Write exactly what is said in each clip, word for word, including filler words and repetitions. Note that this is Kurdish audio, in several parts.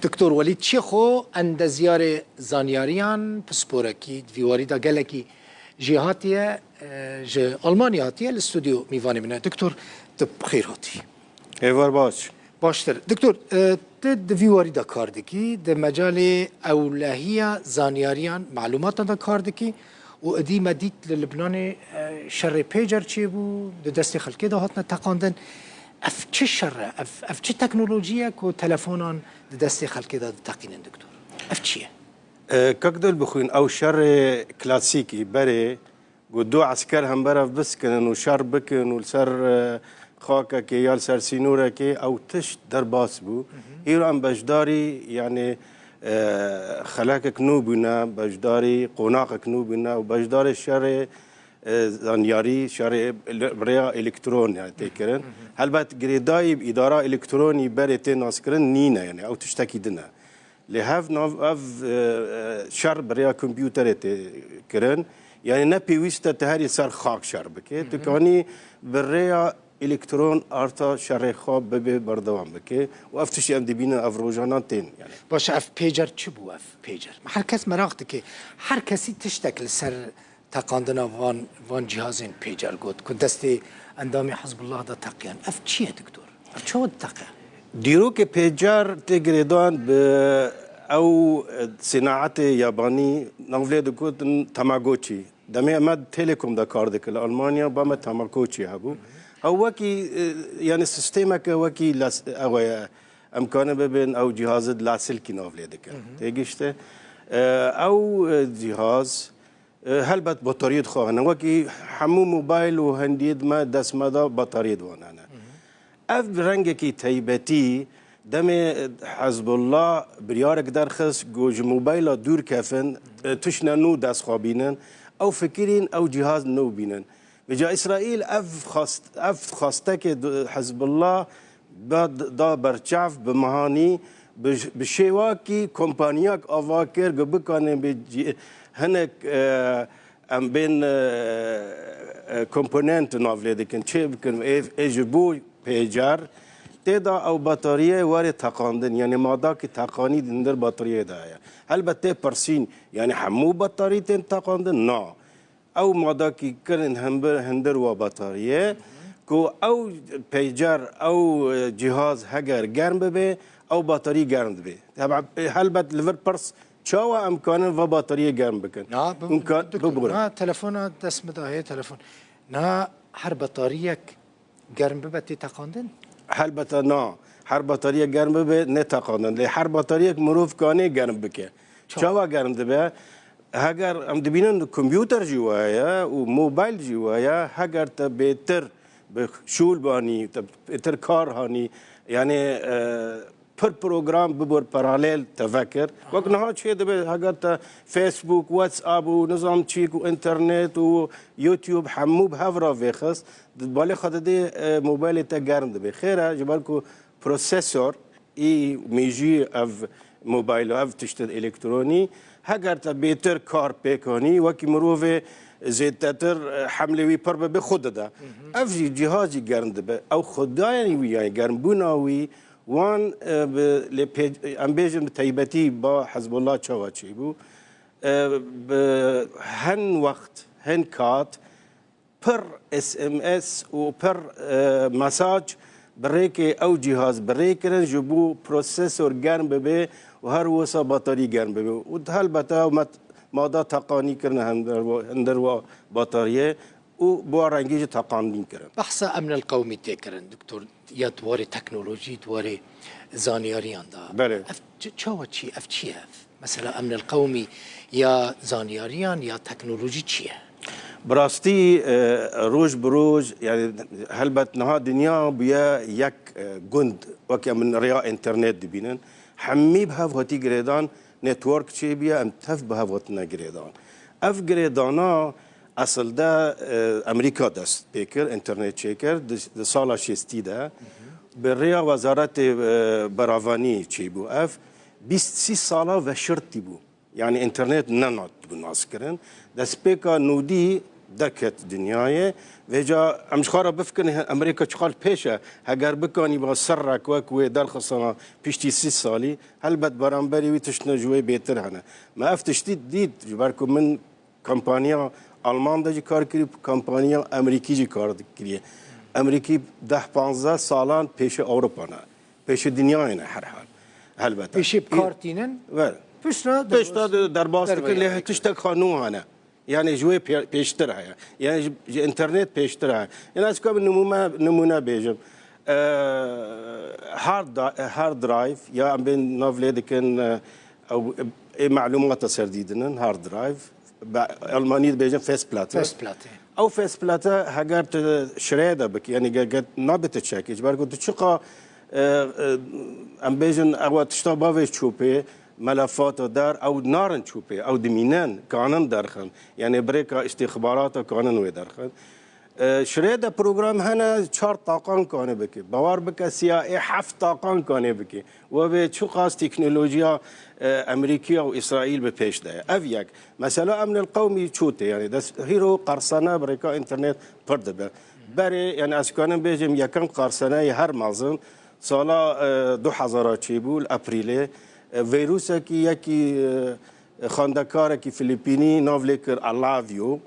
Doktor Welîd Çêxo, endezyarê zanyariyan, pisporekî di vî warî de gelekî jêhatî ye, e, ji Almanya hatiye, li stûdyo mîvanê min e. Doktor, tu bi xêr hatî. Êvar baş. Baştir. Doktor, e, tu di vî warî de kar dikî, di mecalê ewlehiya zanyariyan, malûmatan de kar dikî û idî me dît li Libnanê, e, şerê pêcer çêbû, di destê xelkê de hatine teqandin. Ev çi şer e? Ev, ev çi teknolojî ye ku telefonan di destê xelkê de diteqînin, doktor? Ev çi ye? E, kak dil bixwîn, ew şerê klasîkî berê ku du esker hember ev biskinin û şer bikin û li ser, e, xakekê ya li ser sînorekê ew tişt derbas bû. Îro em beşdarî, yanî, e, xelekek nû bûne, beşdarî qonaqek nû bûne û beşdarê şerê, e, zanyarî, şerê li, bi rêya elektron, yani, tê kirin. Helbet girêdayî îdara elektronî berê tê naskirin nîne, yani, ew tiştekî din e. Lê hev nav, ev, e, e, şer bi rêya kompûterê tê kirin. Yani ne pêwîst e tu herî ser xak şer bike. Tu kanî bi rêya elektron arta şerê xwe bibe berdewam bike. Û ev tiştî em dibînin ev rojana tên. Yani. Baş e, ev pêcer çi bû ev pêcer? Her kes meraq dike. Her kesî tiştek li ser teqandina van, van cîhazên pêcer got ku destê endamê Hizbullah de teqiyan. Ev çi ye, doktor? Ev çawa diteqe? Dîrokê pêcer tê girêdan bi ew, e, sînaetê yabanî, nav lê digotin Tamagotchi. Demê me Telekom de kar dikir li Almanya, ba me Tamagotchi hebû. Ew wekî, e, yani sîstemeke wekî las-, ew e, em karin bibin ew cîhazê di lasilkî nav lê dikin. Tê giştî? E, ew, e, cîhaz, E, helbet batariyê dixwe hene. Wekî hemû mobayl û hendiyê di me dest me de batariyê di wan hene. Ev rengekî teybetî demê Hezbollah biryarek derxist ku ji mobayla dûr kevin, e, tiştine nû dest xwe bînin. Ew fikirîn ew cîhaz nû bînin. Vêca Îsraîl ev xwest-, ev xwestekê di Hezbollah da, da berçav bi mehanî, bi, bi şêwakî kompaniyak ava kir ku bikanin bi cî-, hinek, e, em bên, e, e, komponent nav lê dikin, çê bikin, ê, ê ji bo pêcer tê de ew batariyê were teqandin, yani madakî teqanî di hundir batariyê de heye. Helbet tê pirsîn, yani hemû batarî tên teqandin? Na. Ew madakî kirin hembi-, hundir wa batariyê, ku ew peycer, ew, e, cîhaz heger germ bibe, ew batarî germ dibe. Teba, e, helbet li vir pirs çawa em kanin va batariyê germ bikin? Na, bi-, Hûn ka-, doktor, bibûre. Na, telefona dest min de heye telefon. Na, her batariyek germ bibe tê teqandin? Helbete na. Her batariyek germ bibe ne teqandin. Lê her batariyek mirov kanê germ bike. Çawa? Çawa germ dibe? Heger em dibînin kompûter jî waya ye û mobayl jî waya ye, heger te bêtir bi şûl banî, te bêtir kar hanî, yani, e, pir program bibor paralel te vekir. Wek niha çê dibe, heger te Facebook, WhatsApp û nizam çîk û internet û YouTube hemû bi hev re vêxist, di balê xwe didê, e, mobaylê te germ dibe. Xêr e, ji ber ku prosesor, î mêjî ev mobaylo, ev tiştên elektronî, heger te bêtir kar pêk anî, wekî mirovê zêdetir, e, hemlê wî pir bibe, xwe dide. Ev jî cîhaz jî germ dibe. Ew xwedayên wî, yani germbûna wî, wan, e, bi, lê pê-, em bêjin bi teybetî ba Hezbollah çawa çêbû? E, bi hin wext, hin kat, pir S M S û pir, e, mesaj bi rêkê ew cîhaz bi rê kirin, ji bo prosesor germ bibe û her wisa batarî germ bibe. Û helbete ew met-, mada teqanî kirine hinder wa, hinder wa batariyê û bi wa rengî jî teqandîn kirin. Behsa emnel qewmî tê kirin, doktor, ya di warê teknolojî, di warê zanyariyan de. Belê. Ev çi, çawa çi, ev çi ye ev? Mesela emnel qewmî ya zanyariyan ya teknolojî çi ye? Bi rastî, e, roj bi roj, yani helbet niha dinya bûye yek, e, gund, weke min rêya înternet dibînin. Hemî bi hev hatî girêdan, network çêbûye, em tev bi hev hatine girêdan. Ev girêdana esil de, e, Amerîka dest pê kir, înternet çêkir, di, di sala şêstî de. Bi rêya Wezaretê, e, Beravanî çêbû ev. Bîst sî sala veşirtî bû. Yani înternet ne nas dibû naskirin. Destpêka nûdî Derket dinyayê. Vêca em ji xwe re bifikirin, Amerîka çiqas pêş e. Heger bikanîba serrek wek wê derxistina piştî sî salî, helbet beramberî wî tiştine ji wê bêtir hene. Me ev tiştî dît, ji ber ku min kampanya Alman de jî kar kirî, kampanya Amerîkî jî kar kiriye. Amerîkî deh panzdeh salan pêşê Ewropa ne. Pêşê dinyayê ne herhal. Helbet. Pêşê bi kar tînin, ver. Piştre piştre derbas dikin, lê tiştek xwe nû hene. Yani ji wê pê-, pêştir heye. Yani ji, ji internet pêştir heye. Yani ez ka nimûme, nimûne bêjim. Eee, hard da-, hard drive ya em bên nav lê dikin, eee, ew, ê malûmata ser dîdinin, hard drive. Bi Almanî dibêjin Festplatte. Festplatte. Ew Festplatte heger tu şirê de bikî, yani ge-, ge-, nabe tu çekî. Ji ber ku tu çiqa, eee, eee, em bêjin ewa tişta bavê çûpê, melefata der, ew narin çûpê, ew dimînin, kanin derxin. Yani birêka îstîxbarata kanin wê derxin. E, şirê de program hene, çar taqan kanê bike. Bawer bike, C I A heft taqan kanê bike. We bê çiqas teknolojiya, e, Amerîkiya û Îsraîl bi pêş de ye. Ev yek. Mesela emnil qewmî çû tê, yani des-, hîro qarsane birêka internet pir dibe. Berê, yani ez kanim bêjim, yekem qarseneyê her mezin sala, e, du hezara çêbû, li Eprîlê, e, vîrusekî yekî, e, xwendekarekî Filipînî nav lê kir Alavio,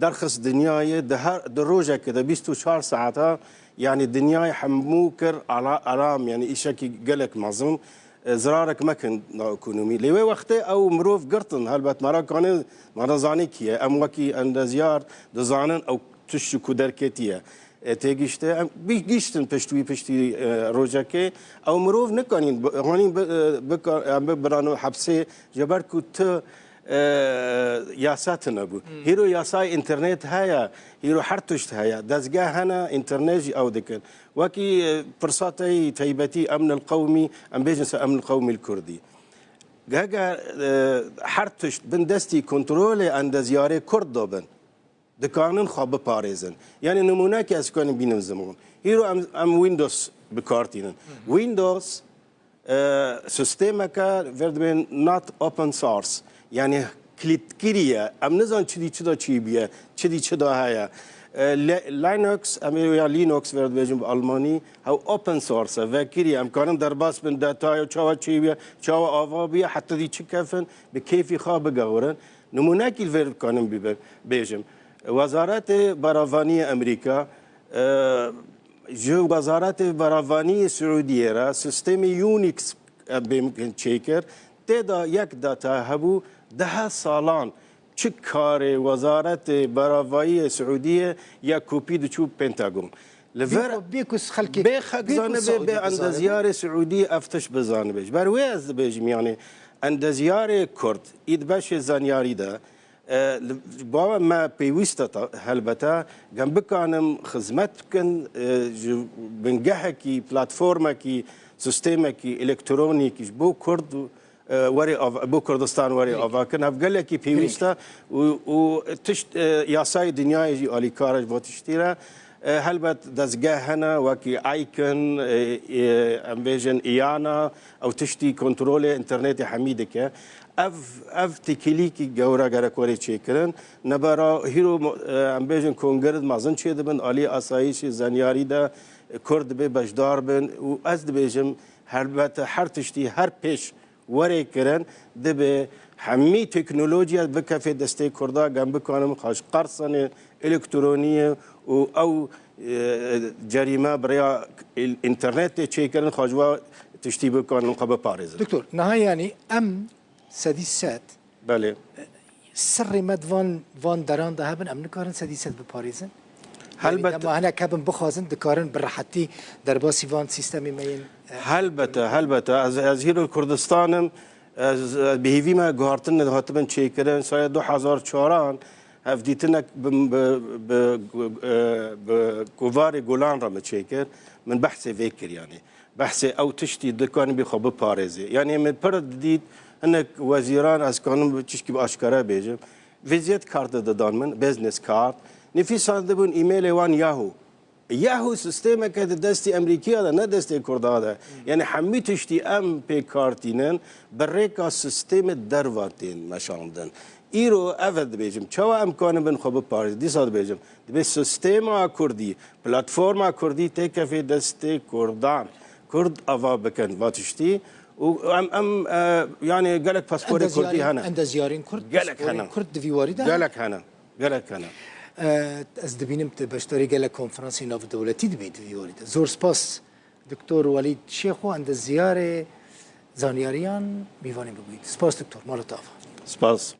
derxist dinyayê di her, di rojekê de bîst û çar saeta, yani dinyayê hemû kir ala-, alarm, yani îşekî gelek mezin, e, zirarek mekin na ekonomî. Lê wê wextê ew mirov girtin, helbet me re kanê, me re zanî kî ye. Em wekî endezyar dizanin ew tişt ji ku derketiye. E, têgişte, em bî-, giştin pişt wî, piştî, e, rojekê. Ew mirov nikanîn, bi-, hanîn bi-, e, bika-, em bibirano hepsê, ji ber ku tu, e, yasa tune bû. Hmm. Hîro yasayê internet heye, hîro her tişt heye. Dezgeh hene, internet jî ew dikin. Wekî, e, pirsa te yî taybetî emnil qewmî, em bêjin se emnil qewmî li kurdî. Heger, e, her tişt bin destî kontrolê endezyarê kurd de bin, dikanin xwe biparêzin. Yani nimûnekê ez kanim bînim ziman. Hîro em, em Windows bi kar tînin. Windows, e, sistêmeke ver dibên not open source. Yani kilîtkirî ye. Em nizan çidî çi de çêbûye, çidî çi de heye. E, Le-, Linux, em ê ya Linux ver dibêjin bi Almanî, hew open source e, vekirî ye. Em kanin derbas bin detaya çawa çêbûye, çawa ava bûye, heta dî çi kefin, bi keyfî xwe bigewirin. Nimûnekî li vêr dikanim bibe-, bêjim. Wezaretê Berevaniyê Amerîka, e, ji Wezaretê Berevaniyê Siûdiyê re sistemê Unix, e, bê min çêkir. Tê de yek data hebû, deha salan çi karê Wezaretê Beravayiyê Siûdiyê ya kopî diçû Pentagon. Li ver bê ku xelkê, bê xelk bê ku zanibe, bê Saûdî bizanibe. Endezyarê Siûdî ev tişt bizanibe. Ji ber wê ez dibêjim, yanî endezyarê Kurd î di beşê zanyarî de, e, li, ji bo me pêwîst e ta-, helbete, gem bikanim xizmet bikin, e, ji bingehekî, platformekî, sistêmekî elektronîk ji bo Kurd û e, werê av-, bo Kurdistan werê ava kirin. Ev gelekî pêwîst e û, û tişt, e, yasayê dinyayê jî alîkar e ji bo tiştî re. E, helbet dezgeh hene wekî ICANN, e, e, em bêjin IANA, ew tiştî kontrolê înternetê hemî dike. Ev, ev têkilîkî gewre gerek werê çêkirin. Nebera hîro, e, em bêjin kongre mezin çêdibin, alî asayîşê zanyarî de, e, Kurd dibê beşdar bin û ez dibêjim helbet her tiştî her pêş werê kirin, dibe hemî teknolojiya bikefê destê Kurda, gem bikanim xwe ji qersenê elektroniyê û ew, e, cerîme bi rêya il-, înternetê çêkirin, xwe ji we tiştî bikanin xwe biparêzin. Doktor, niha yanî em sedî sed Belê. Sirrê me di van, van deran de hebin, em nikarin sedî sed biparêzin? Helbet. Yanî dema hinek hebin bixwazin, dikarin bi rehetî derbasî van sîstemê me yên, e, Helbete, helbete. Ez, ez hîro Kurdistan im. Ez, ez bi hêvî me guhartin hatibin çêkirin. Sala du hezar çaran hevdîtinek bi, bi, bi, e, bi Kovarê Golan re min çêkir. Min behsê vê kir, yanî. Behsê ew tiştî dikanibî xwe biparêzê. Yanî min pir didît, hinek wezîran, ez kanim tişkî bi aşkere bêjim, vizit kartê didan min, business card. Nifîsandibûn emailê wan Yahoo. Yahu sistêmeke di destê Emerîkiya de, ne destê Kurda de. Yani hemî tiştî em pê kar tînin, bi rêka sistêmê derva tên meşandin. Îro ev e dibêjim, çawa em kanin bin xwe biparêzin? Dîsa dibêjim, dibê sistêma Kurdî, platforma Kurdî têkevê destê Kurdan. Kurd ava bikin va tiştî. Û em, em, e, yani gelek pasporê Kurdî hene. Endezyarên Kurd, gelek hene. Kurd di vî warî de gelek hene. Gelek hene. E, ez dibînim tu beşdarî gelek konferansê navdewletî dibî di vî warî de. Zor spas Doktor Welîd Şêxo, endezyarê zanyariyan, mîvanê min bûyî. Spas doktor, mala te ava. Spas.